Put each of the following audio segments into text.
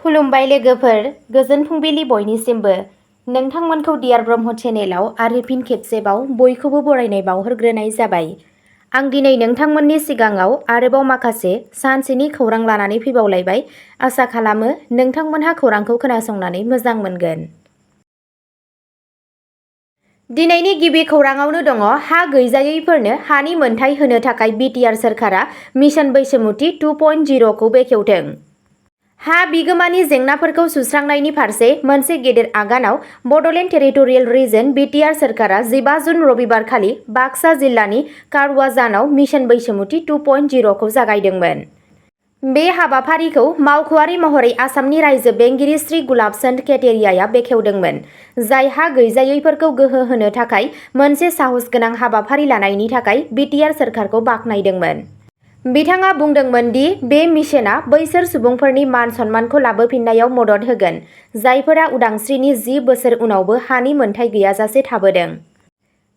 खुलुमबाय लोगोफोर, गोजोन फुंबिलि बयनिसिमबो। नोंथांमोनखौ डियार ब्रह्म चेनेलाव आरो फिन खेबसेबाव बयखौबो बरायनाय बावहरग्रोनाय जाबाय। आं दिनै नोंथांमोननि सिगाङाव आरोबाव माखासे सानसेनि खौरां लानानै फैबावलायबाय। आसा खालामो नोंथांमोनहा खौरांखौ खोनासंनानै मोजां मोनगोन। दिनैनि गिबि खौराङावनो दङ हा गैजायैफोरनो हानि मोनथाय होनो थाखाय बिटिआर सोरखारा मिशन बैसोमुथि 2.0 खौ बेखेवदों। हा बिगोमानि जेंनाफोरखौ सुस्रांनायनि फारसे मोनसे गेदेर आगानाव बड'लेण्ड टेरिटरियेल रिजन बिटिआर सोरखारा 15 जुन रबिबारखालि बाक्सा जिल्लानि कारवाजानाव मिशन बैसोमुथि 2.0 खौ जागायदोंमोन। बे हाबाफारिखौ मावख'आरि महरै आसामनि रायजो बेंगिरि श्री गुलाब चन्द केटेरियाया बेखेवदोंमोन, जाय हा गैजायैफोरखौ गोहो होनो थाखाय मोनसे साहसगोनां हाबाफारि लानायनि थाखाय बिटिआर सोरखारखौ बाख्नायदोंमोन। बिथाङा बुंदोंमोन दि बे मिशनआ बैसोर सुबुंफोरनि मान सन्मानखौ लाबोफिन्नायाव मदद होगोन, जायफोरा उदांस्रिनि 10 बोसोर उनावबो हानि मोनथाय गैयाजासे थाबोदों।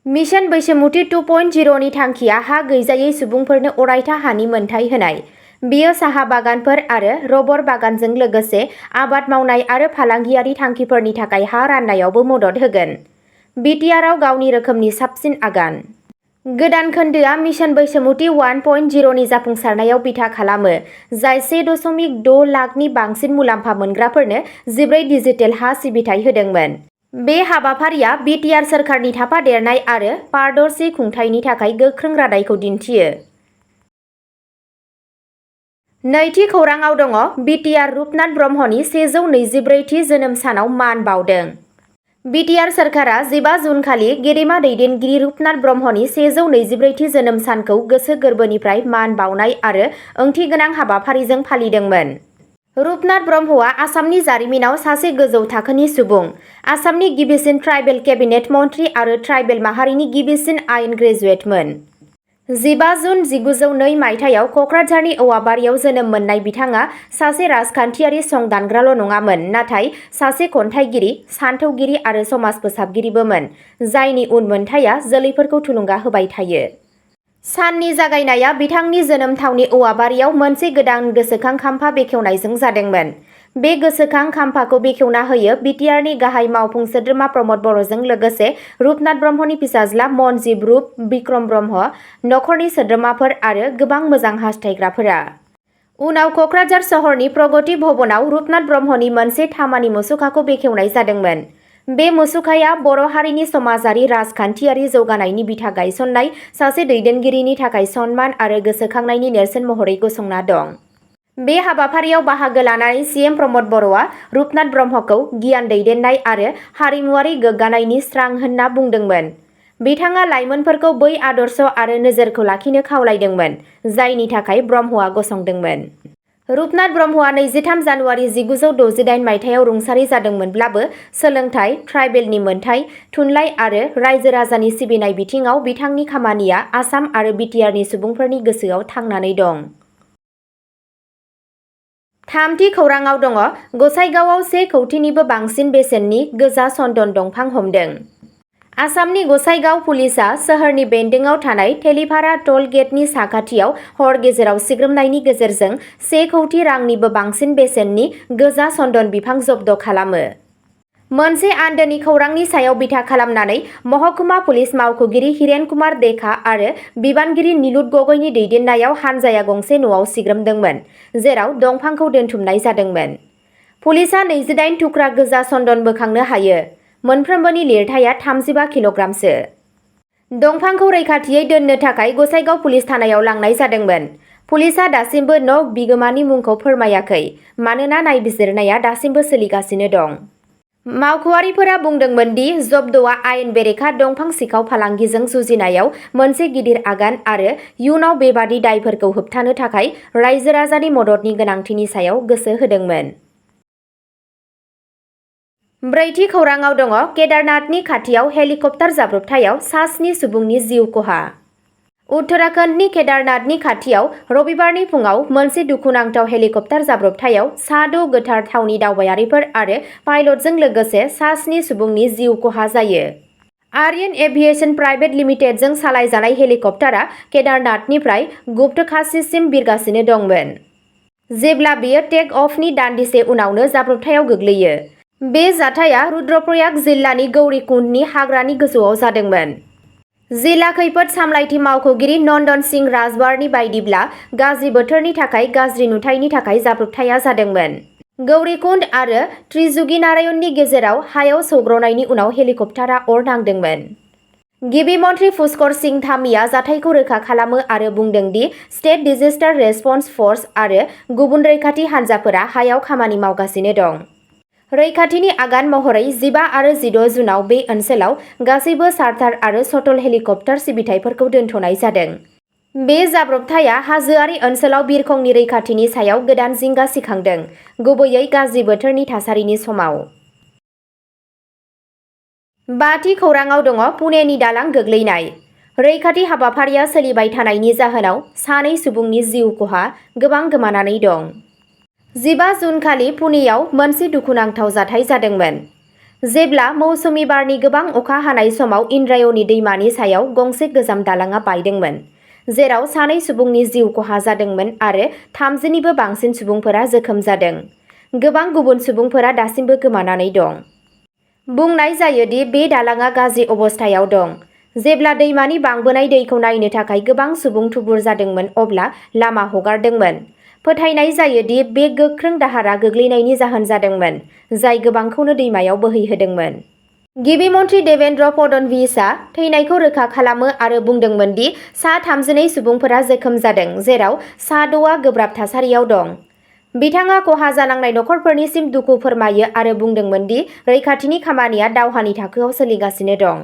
मिशन बैसोमुथि 2.0 नि थांखिया हा गैजायै सुबुंफोरनो अरायथा हानि मोनथाय होनाय। बेयो साहा बागानफोर आरो रबर बागानजों लोगोसे आबाद मावनाय आरो फालांगियारि थांखिफोरनि थाखाय हा राननायावबो मदद होगोन। बिटिआरआव गावनि रोखोमनि साबसिन आगान। गोदान खोन्दोआ मिशन बैसोमुथि 1.0 नि जाफुंसारनायाव बिथा खालामो, जाय 1.6 लाखनि बांसिन मुलाम्फा मोनग्राफोरनो 14 डिजिटेल हा सिबिथाइ होदोंमोन। बे हाबाफारिया बिटिआर सोरखारनि थाफादेरनाय आरो पारदर्शी खुंथायनि थाखाय गोख्रों रादायखौ दिन्थियो। नैथि खौराङाव दङ बिटिआर रुपनाथ ब्रह्मनि 124 थि जोनोम सानाव मान बाउदों। बिटिआर सोरखारा 15 जुनखालि गेदेमा दैदेनगिरि रुपनाथ ब्रह्मनि 124 थि जोनोम सानखौ गोसो गोरबोनिफ्राय मान बाउनाय आरो ओंथिगोनां हाबाफारिजों फालिदोंमोन। रुपनाथ ब्रह्मआ आसामनि जारिमिनाव सासे गोजौ थाखोनि सुबुं, आसामनि गिबिसिन ट्राइबेल केबिनेट मन्थ्रि आरो ट्राइबेल माहारिनि गिबिसिन आयेन ग्रेजुवेटमोन। 15 जुन 1902 मायथाइयाव क'क्राझारनि औवाबारियाव जोनोम मोननाय बिथाङा सासे राजखान्थियारि सं दानग्राल' नङामोन, नाथाय सासे खन्थाइगिरि, सानथौगिरि आरो समाज फोसाबगिरिबोमोन, जायनि उनमोनथाइया जोलैफोरखौ थुलुंगा होबाय थायो। साननि जागायनाया बिथांनि जोनोम थावनि औवाबारियाव मोनसे गोदान गोसोखां खाम्फा बेखेवनायजों जादोंमोन। बे गोसोखां खाम्फाखौ बेखेवना होयो बिटिआरनि गाहाय मावफुं सोद्रोमा प्रमद बर'जों लोगोसे रुपनाथ ब्रह्मनि फिसाज्ला मनजिब रुप बिक्रम ब्रह्म, नखरनि सोद्रोमाफोर आरो गोबां मोजां हास्थायग्राफोरा। उनाव क'क्राझार सहरनि प्रगति भवनाव रुपनाथ ब्रह्मनि मोनसे थामानि मुसुखाखौ बेखेवनाय जादोंमोन। बे मुसुखाया बर' हारिनि समाजारि राजखान्थियारि जौगानायनि बिथा गायसननाय सासे दैदेनगिरिनि थाखाय सनमान आरो गोसोखांनायनि नेरसोन महरै गसंना दं। बे हाबाफारियाव बाहागो लानानै सिएम प्रमद बर'आ रुपनाथ ब्रह्मखौ गियान दैदेननाय आरो हारिमुआरि गोग्गानायनि स्रां होनना बुंदोंमोन। बिथाङा लाइमोनफोरखौ बै आदर्श आरो नोजोरखौ लाखिनो खावलायदोंमोन, जायनि थाखाय ब्रह्मआ गसंदोंमोन। रुपनाथ ब्रह्मआ 23 जानुवारि 1968 मायथाइयाव रुंसारि जादोंमोनब्लाबो सोलोंथाइ, ट्राइबेलनि मोनथाय, थुनलाइ आरो रायजो राजानि सिबिनाय बिथिङाव बिथांनि खामानिया आसाम आरो बिटिआरनि सुबुंफोरनि गोसोआव थांनानै दं। थामथि खौराङाव दङ गसाइगावआव 1 कौटिनिबो बांसिन बेसेननि गोजा चन्दन दंफां हमदों। आसामनि गसाइगाव पुलिसआ सोहोरनि बेन्दोंआव थानाय तेलिपारा ट'ल गेटनि साखाथियाव हर गेजेराव सिग्रोमनायनि गेजेरजों 1 कौटि रांनिबो बांसिन बेसेननि गोजा चन्दन बिफां जब्द' खालामो। मोनसे आन्दोनि खौरांनि सायाव बिथा खालामनानै महकुमा पुलिस मावख'गिरि हिरेन कुमार देखा आरो बिबानगिरि निलुत गगैनि दैदेननायाव हानजाया गंसे न'आव सिग्रोमदोंमोन, जेराव दंफांखौ दोनथुमनाय जादोंमोन। पुलिसआ 28 थुख्रा गोजा चन्दन बोखांनो हायो। मोनफ्रोमबोनि लिरथाया 35 किल'ग्रामसो। दंफांखौ रैखाथियै दोननो थाखाय गसाइगाव पुलिस थानायाव लांनाय जादोंमोन। पुलिसआ दासिमबो न' बिगोमानि मुंखौ फोरमायाखै, मानोना नायबिजिरनाया दासिमबो सोलिगासिनो दं। मावख'आरिफोरा बुंदोंमोन दि जब्दआ आयेन बेरेखा दंफां सिखाव फालांगिजों जुजिनायाव मोनसे गिदिर आगान आरो इयुनाव बेबादि दायफोरखौ होबथानो थाखाय रायजो राजानि मददनि गोनांथिनि सायाव गोसो होदोंमोन। ब्रैथि खौराङाव दङ केदारनाथनि खाथियाव हेलिकप्टार जाब्रबथायाव सा 7 सुबुंनि जिउ खहा। उत्तराखन्डनि केदारनाथनि खाथियाव रबिबारनि फुङाव मोनसे दुखुनांथाव हेलिकप्टार जाब्रबथायाव सा 6 गोथार थावनि दावबायारिफोर आरो पाइलटजों लोगोसे सा 7 सुबुंनि जिउ खहा जायो। आर्यन एभिएशन प्राइभेट लिमिटेडजों सालायजानाय हेलिकप्टारआ केदारनाथनिफ्राय गुप्तकाशीसिम बिरगासिनो दंमोन। जेब्ला बेयो टेक अफनि दान्दिसे उनावनो जाब्रबथायाव गोग्लैयो। बे जाथाया रुद्रप्रयाग जिल्लानि गौरीकुंडनि हाग्रानि गोजौआव जादोंमोन। जिल्ला खैफोद सामलायथि मावख'गिरि नन्दन सिंह राजवारनि बायदिब्ला गाज्रि बोथोरनि थाखाय गाज्रि नुथायनि थाखाय जाब्रबथाया जादोंमोन। गौरीकुंड आरो त्रिजुगीनारायणनि गेजेराव हायाव सौग्रावनायनि उनाव हेलिकप्टारआ अर नांदोंमोन। गिबि मन्थ्रि पुष्कर सिंह धामीआ जाथायखौ रोखा खालामो आरो बुंदों दि स्टेट डिजास्टार रेसपन्स फर्स आरो गुबुन रैखाथि हान्जाफोरा हायाव खामानि मावगासिनो दं। रैखाथिनि आगान महरै 15 आरो 16 जुनाव बे ओनसोलाव गासैबो चार्टार आरो शटल हेलिकप्टार सिबिथायफोरखौ दोनथ'नाय जादों। बे जाब्रबथाया हाजोआरि ओनसोलाव बिरखंनि रैखाथिनि सायाव गोदान जिंगा सिखांदों, गुबैयै गाज्रि बोथोरनि थासारिनि समाव। बाथि खौराङाव दङ पुनेनि दालां गोग्लैनाय। रैखाथि हाबाफारिया सोलिबाय थानायनि जाहोनाव सानै सुबुंनि जिउ खहा, गोबां गोमानानै दं। 15 जुन खालि पुनेयाव मोनसे दुखुनांथाव जाथाय जादोंमोन। जेब्ला मौसुमि बारनि गोबां अखा हानाय समाव इन्द्रायणी दैमानि सायाव गंसे गोजाम दालांआ बायदोंमोन, जेराव सानै सुबुंनि जिउ खहा जादोंमोन आरो 30 निबो बांसिन सुबुंफोरा जोखोम जादों। गोबां गुबुन सुबुंफोरा दासिमबो गोमानानै दं। बुंनाय जायो दि बे दालांआ गाज्रि अबस्थायाव दं। जेब्ला दैमानि बांबोनाय दैखौ नायनो थाखाय गोबां सुबुं थुबुर जादोंमोन अब्ला लामा हगारदोंमोन। फोथायनाय जायो दि बे गोख्रों दाहारा गोग्लैनायनि जाहोन जादोंमोन, जाय गोबांखौनो दैमायाव बोहैहोदोंमोन। गिबि मन्थ्रि देवेन्द्र फडणवीसआ थैनायखौ रोखा खालामो आरो बुंदोंमोन दि सा 32 सुबुंफोरा जोखोम जादों, जेराव सा 6आ गोब्राब थासारियाव दं। बिथाङा खहा जानांनाय नखरफोरनिसिम दुखु फोरमायो आरो बुंदोंमोन दि रैखाथिनि खामानिया दावहानि थाखोआव सोलिगासिनो दं।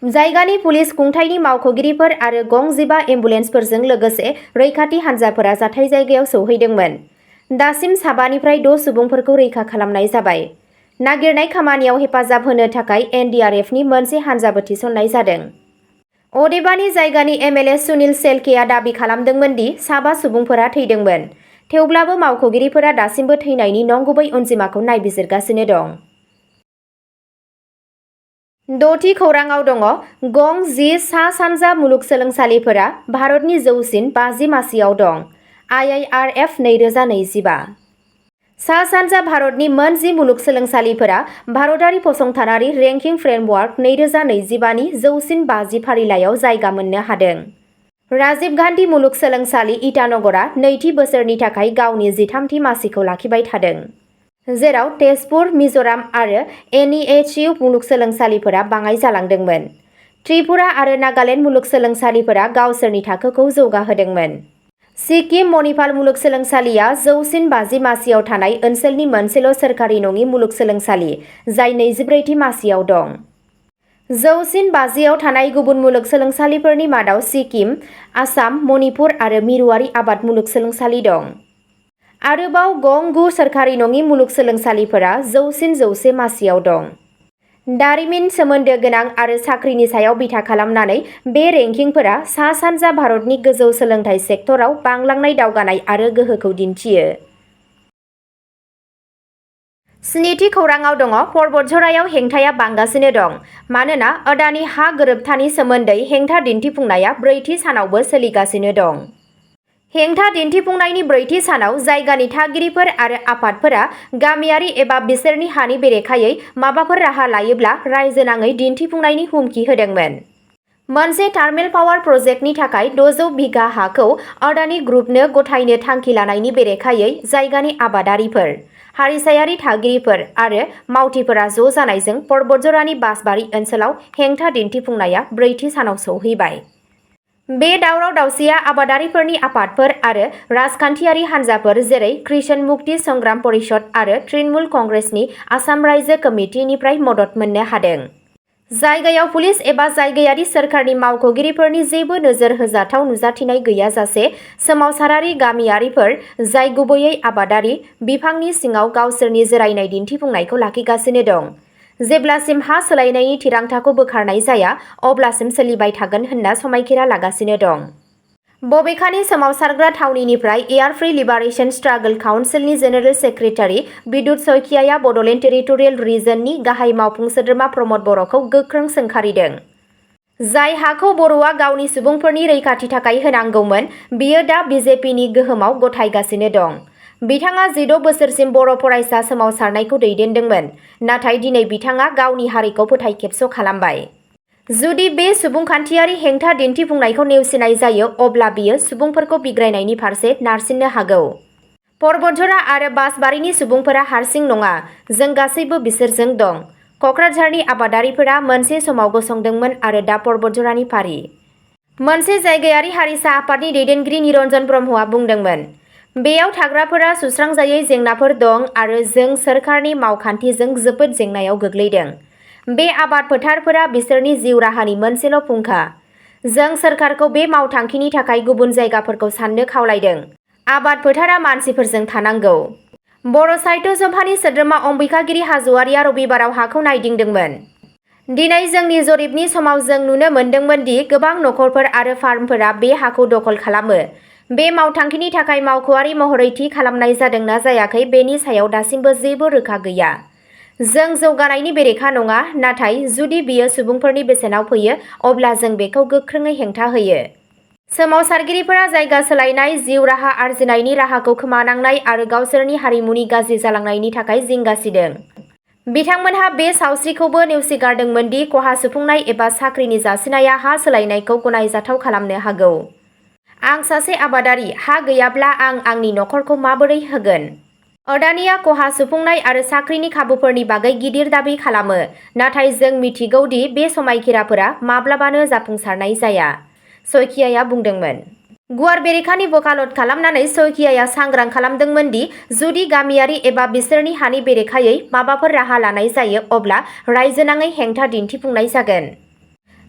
जायगानि पुलिस खुंथायनि मावख'गिरिफोर आरो गं 15 एम्बुलेन्सफोरजों लोगोसे रैखाथि हान्जाफोरा जाथाय जायगायाव सौहैदोंमोन। दासिम 7 निफ्राय 6 सुबुंफोरखौ रैखा खालामनाय जाबाय। नागिरनाय खामानियाव हेफाजाब होनो थाखाय एनडीआरएफनि मोनसे हान्जाबो थिसननाय जादों। अदेबानि जायगानि एमएलए सुनील शेलकेआ दाबि खालामदोंमोन दि 5 सुबुंफोरा थैदोंमोन। थेवब्लाबो मावख'गिरिफोरा दासिमबो थैनायनि नंगुबै अनजिमाखौ नायबिजिरगासिनो दं। 6थि खौराङाव दङ गं 10 सा-सानजा मुलुगसोलोंसालिफोरा भारतनि जौसिन 50 मासियाव दं। आईआईआरएफ 2025। सा-सानजा भारतनि मोन 10 मुलुगसोलोंसालिफोरा भारतारि फसंथानारि रेंकिं फ्रेमवर्क 2025 नि जौसिन 50 फारिलाइयाव जायगा मोननो हादों। राजीव गान्धी मुलुगसोलोंसालि ईटानगरआ नैथि बोसोरनि थाखाय गावनि 13थि मासिखौ लाखिबाय थादों, जेराव तेजपुर, मिज'राम आरो एनईएचइउ मुलुगसोलोंसालिफोरा बाङाइ जालांदोंमोन। त्रिपुरा आरो नागालेन्ड मुलुगसोलोंसालिफोरा गावसोरनि थाखोखौ जौगाहोदोंमोन। सिक्किम मणिपाल मुलुगसोलोंसालिया जौसिन 50 मासियाव थानाय ओनसोलनि मोनसेल' सोरखारि नङि मुलुगसोलोंसालि, जाय 24थि मासियाव दं। जौसिन 50 आव थानाय गुबुन मुलुगसोलोंसालिफोरनि मादाव सिक्किम, आसाम, मणिपुर आरो मिरुआरि आबाद मुलुगसोलोंसालि दं। आरोबाव गं 9 सोरखारि नङि मुलुगसोलोंसालिफोरा जौसिन 100 मासियाव दं। दारिमिन सोमोन्दो गोनां आरो साख्रिनि सायाव बिथा खालामनानै बे रेंकिंफोरा सा-सानजा भारतनि गोजौ सोलोंथाइ सेक्टराव बांलांनाय दावगानाय आरो गोहोखौ दिन्थियो। 7थि खौराङाव दङ पर्बतझरायाव हेंथाया बांगासिनो दं मानोना अदानि हा गोरोबथानि सोमोन्दै हेंथा दिन्थिफुंनाया 4थि सानावबो सोलिगासिनो दं। हेंथा दिन्थिफुंनायनि 4थि सानाव जायगानि थागिरिफोर आरो आफादफोरा गामियारि एबा बिसोरनि हानि बेरेखायै माबाफोर राहा लायोब्ला रायजोनाङै दिन्थिफुंनायनि हुमखि होदोंमोन। मोनसे थार्मेल पावार प्रजेक्टनि थाखाय 600 बिघा हाखौ अदानि ग्रुपनो गथायनो थांखि लानायनि बेरेखायै जायगानि आबादारिफोर, हारिसायारि थागिरिफोर आरो मावथिफोरा ज' जानायजों पर्बतझरानि बासबारि ओनसोलाव हेंथा दिन्थिफुंनाया 4थि सानाव सौहैबाय। बे दावराव-दावसिया आबादारिफोरनि आफादफोर आरो राजखान्थियारि हान्जाफोर जेरै कृषक मुक्ति संग्राम परिषद आरो तृणमूल कंग्रेसनि आसाम रायजो कमिटिनिफ्राय मदद मोननो हादों। जायगायाव पुलिस एबा जायगायारि सोरखारनि मावख'गिरिफोरनि जेबो नोजोर होजाथाव नुजाथिनाय गैयाजासे सोमावसारारि गामियारिफोर, जाय गुबैयै आबादारि, बिफांनि सिङाव गावसोरनि जिरायनाय दिन्थिफुंनायखौ लाखिगासिनो दं। जेब्लासिम हा सोलायनायनि थिरांथाखौ बोखारनाय जाया, अब्लासिम सोलिबाय थागोन होनना समायखिरा लागासिनो दं। बबेखानि सोमावसारग्रा थावनिनिफ्राय एयार फ्री लिबारेशन स्ट्रागल काउन्सिलनि जेनेरेल सेक्रेटारि बिदुत सइकियाआ बड'लेण्ड टेरिटरियेल रिजननि गाहाय मावफुं सोद्रोमा प्रमद बर'खौ गोख्रों सोंखारिदों। जाय हाखौ बर'आ गावनि सुबुंफोरनि रैखाथि थाखाय होनांगौमोन, बियो दा बिजेपिनि गोहोमाव गथायगासिनो दं। बिथाङा 16 बोसोरसिम बर' फरायसा सोमावसारनायखौ दैदेनदोंमोन, नाथाय दिनै बिथाङा गावनि हारिखौ फोथायखेबस' खालामबाय। जुदि बे सुबुंखान्थियारि हेंथा दिन्थिफुंनायखौ नेवसिनाय जायो, अब्ला बियो सुबुंफोरखौ बिग्रायनायनि फारसे नारसिननो हागौ। परबतझरा आरो बासबारिनि सुबुंफोरा हारसिं नङा, जों गासैबो बिसोरजों दं। कक्राझारनि आबादारिफोरा मोनसे समाव गसंदोंमोन आरो दा परबतझरानि फारि। मोनसे जायगायारि हारिसा आफादनि दैदेनगिरि निरन्जन ब्रह्मआ बुंदोंमोन, बेयाव थाग्राफोरा सुस्रांजायै जेंनाफोर दं आरो जों सोरखारनि मावखान्थिजों जोबोद जेंनायाव गोग्लैदों। बे आबाद फोथारफोरा बिसोरनि जिउ राहानि मोनसेल' फुंखा। जों सोरखारखौ बे मावथांखिनि थाखाय गुबुन जायगाफोरखौ साननो खावलायदों। आबाद फोथारा मानसिफोरजों थानांगौ। बर' साहित्य सभानि सोद्रोमा अंबिकागिरि हाज'वारिया रबिबाराव हाखौ नायदिंदोंमोन। दिनै जोंनि जरिबनि समाव जों नुनो मोन्दोंमोन दि गोबां नखरफोर आरो फार्मफोरा बे हाखौ दखल खालामो। बे मावथांखिनि थाखाय मावख'आरि महरै थि खालामनाय जादों ना जायाखै बेनि सायाव दासिमबो जेबो रोखा गैया। जों जौगानायनि बेरेखा नङा, नाथाय जुदि बेयो सुबुंफोरनि बेसेनाव फैयो, अब्ला जों बेखौ गोख्रोङै हेंथा होयो। सोमावसारगिरिफोरा जायगा सोलायनाय, जिउ राहा आरजिनायनि राहाखौ खोमानांनाय आरो गावसोरनि हारिमुनि गाज्रि जालांनायनि थाखाय जिंगासिदों। बिथांमोनहा बे सावस्रिखौबो नेवसिगारदोंमोन दि खहा सुफुंनाय एबा साख्रिनि जासिनाया हा सोलायनायखौ गनायजाथाव खालामनो हागौ। आं सासे आबादारि, हा गैयाब्ला आं आंनि नखरखौ माबोरै होगोन? अदानिया खहा सुफुंनाय आरो साख्रिनि खाबुफोरनि बागै गिदिर दाबि खालामो, नाथाय जों मिथिगौ दि बे समायखिराफोरा माब्लाबानो जाफुंसारनाय जाया, शइकियाआ बुंदोंमोन। गुवार बेरेखानि वकालत खालामनानै शइकियाआ सांग्रां खालामदोंमोन दि जुदि गामियारि एबा बिसोरनि हानि बेरेखायै माबाफोर राहा लानाय जायो, अब्ला रायजोनाङै हेंथा दिन्थिफुंनाय जागोन।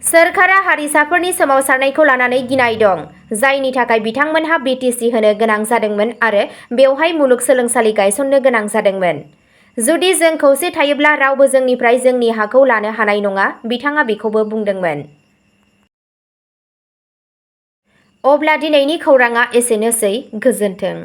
सोरखारा हारिसाफोरनि सोमावसारनायखौ लानानै गिनाय दं, जायनि थाखाय बिथांमोनहा बिटिसि होनो गोनां जादोंमोन आरो बेवहाय मुलुगसोलोंसालि गायसननो गोनां जादोंमोन। जुदि जों खौसे थायोब्ला रावबो जोंनिफ्राय जोंनि हाखौ लानो हानाय नङा, बिथाङा बेखौबो बुंदोंमोन। अब्ला दिनैनि खौरांआ एसेनोसै, गोजोन्थों।